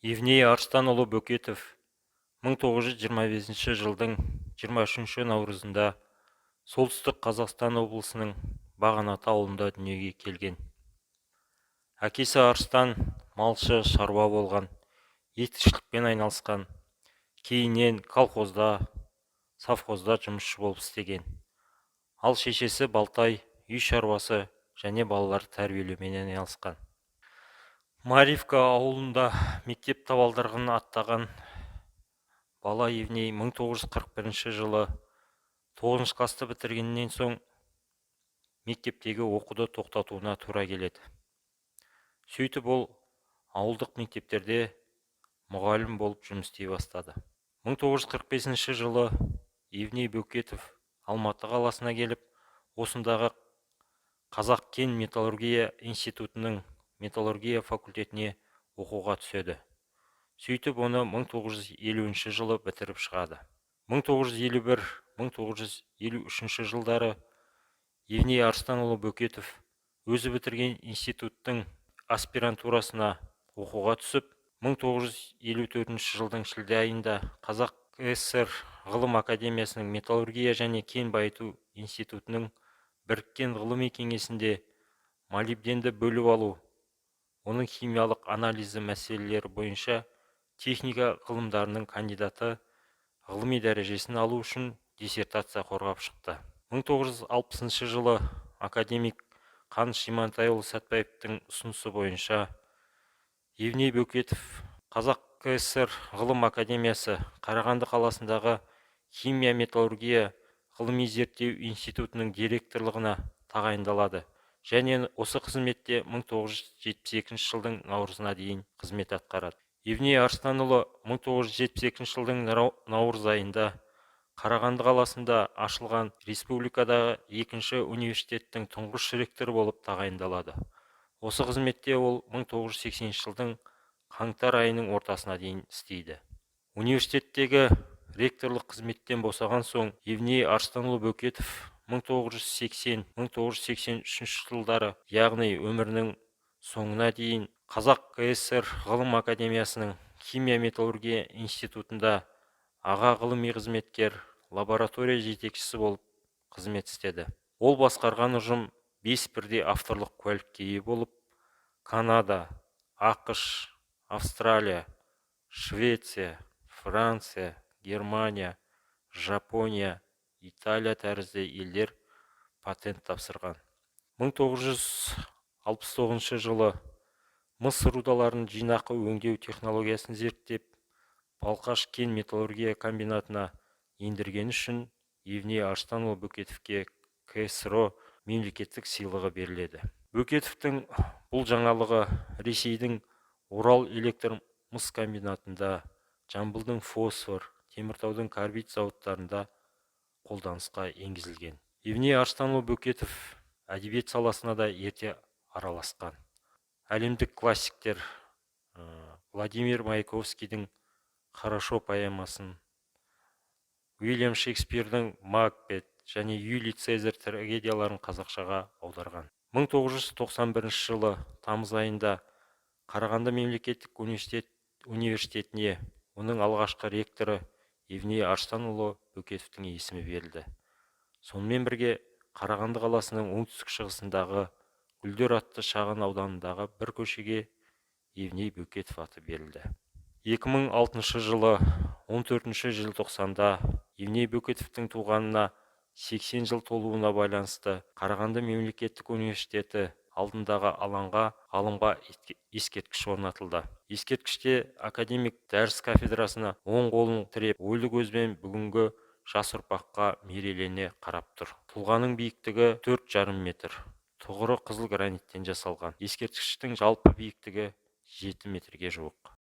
Евней Арыстанұлы Бөкетов 1925 жылдың 23 наурызында Солтүстік Қазақстан облысының Бағанаты ауылында дүниеге келген. Әкесі Арыстан малшы, шаруа болған, етікшілікпен айналысқан, кейіннен колхозда, совхозда жұмысшы болып істеген. Ал шешесі Балтай үй шаруасы және балаларды тәрбиелеумен айналысқан. Марьевка ауылында мектеп табалдырығын аттаған бала Евней 1941 жылы 9 классты бітіргеннен соң мектептегі оқуды тоқтатуына тура келеді. Сөйтіп ол ауылдық мектептерде мұғалім болып жұмыс істей бастады. 1945 жылы Евней Бөкетов Алматы қаласына келіп, осындағы Қазақ кен металлургия институтының металлургия факультетіне оқуға түседі. Сөйтіп оны 1950 жылы бітіріп шығады. 1951-1953 жылдары Евней Арыстанұлы Бөкетов өзі бітірген институттың аспирантурасына оқуға түсіп, 1954 жылдың шілде айында Қазақ КСР Ғылым академиясының металлургия және кен байыту институтының біріккен ғылыми кеңесінде молибденді бөліп алу, оның химиялық анализі мәселелері бойынша техника ғылымдарының кандидаты ғылыми дәрежесін алу үшін диссертация қорғап шықты. 1960 жылы академик Қаныш Имантайұлы Сәтбаевтың ұсынысы бойынша Евней Бөкетов Қазақ КСР Ғылым академиясы Қарағанды қаласындағы химия металлургия ғылыми зерттеу институтының директорлығына тағайындалады және осы қызметте 1972 жылдың наурызына дейін қызмет атқарады. Евней Арыстанұлы 1972 жылдың наурыз айында Қарағанды қаласында ашылған республикадағы екінші университеттің тұңғыш ректоры болып тағайындалады. Осы қызметте ол 1980 жылдың қаңтар айының ортасына дейін істейді. Университеттегі ректорлық қызметтен босаған соң Евней Арыстанұлы Бөкетов 1980-1983 жылдары, яғни өмірінің соңына дейін Қазақ КСР Ғылым академиясының химия металлургия институтында аға ғылыми қызметкер, лаборатория жетекшісі болып қызмет істеді. Ол басқарған ұжым 5 бірдей авторлық куәлікке ие болып, Канада, АҚШ, Австралия, Швеция, Франция, Германия, Жапония, Италия тәрізді елдер патент тапсырған. 1969 жылы мыс рудаларын жинақы өңдеу технологиясын зерттеп, Балқаш кен металлургия комбинатына ендіргені үшін Евней Арыстанұлы Бөкетовке КСРО мемлекеттік сыйлығы беріледі. Бөкетовтің бұл жаңалығы Ресейдің Орал электр мыс комбинатында, Жамбылдың фосфор, Теміртаудың карбид зауыттарында қолданысқа енгізілген. Евней Арыстанұлы Бөкетов әдебиет саласына да ерте араласқан. Әлемдік классиктер Владимир Маяковскийдің «Хорошо» поэмасын, Уильям Шекспирдің «Макбет» және «Юлий Цезарь» трагедияларын қазақшаға аударған. 1991 жылы тамыз айында Қарағанды мемлекеттік университетіне оның алғашқы ректоры Евней Арыстанұлы Бөкетовтің есімі берілді. Сонымен бірге Қарағанды қаласының оңтүстік шығысындағы Гүлдер атты шағын ауданындағы бір көшеге Евней Бөкетов аты берілді. 2006 жылы 14 желтоқсанда Евней Бөкетовтің туғанына 80 жыл толуына байланысты Қарағанды мемлекеттік университеті алдындағы алаңға ғалымға ескерткіш орнатылды. Ескерткіште академик дәріс кафедрасына оң қолын тіреп, ойлы көзбен бүгінгі жас ұрпаққа мерейлене қарап тұр. Тұлғаның биіктігі 4,5 метр, тұғыры қызыл граниттен жасалған. Ескерткіштің жалпы биіктігі 7 метрге жуық.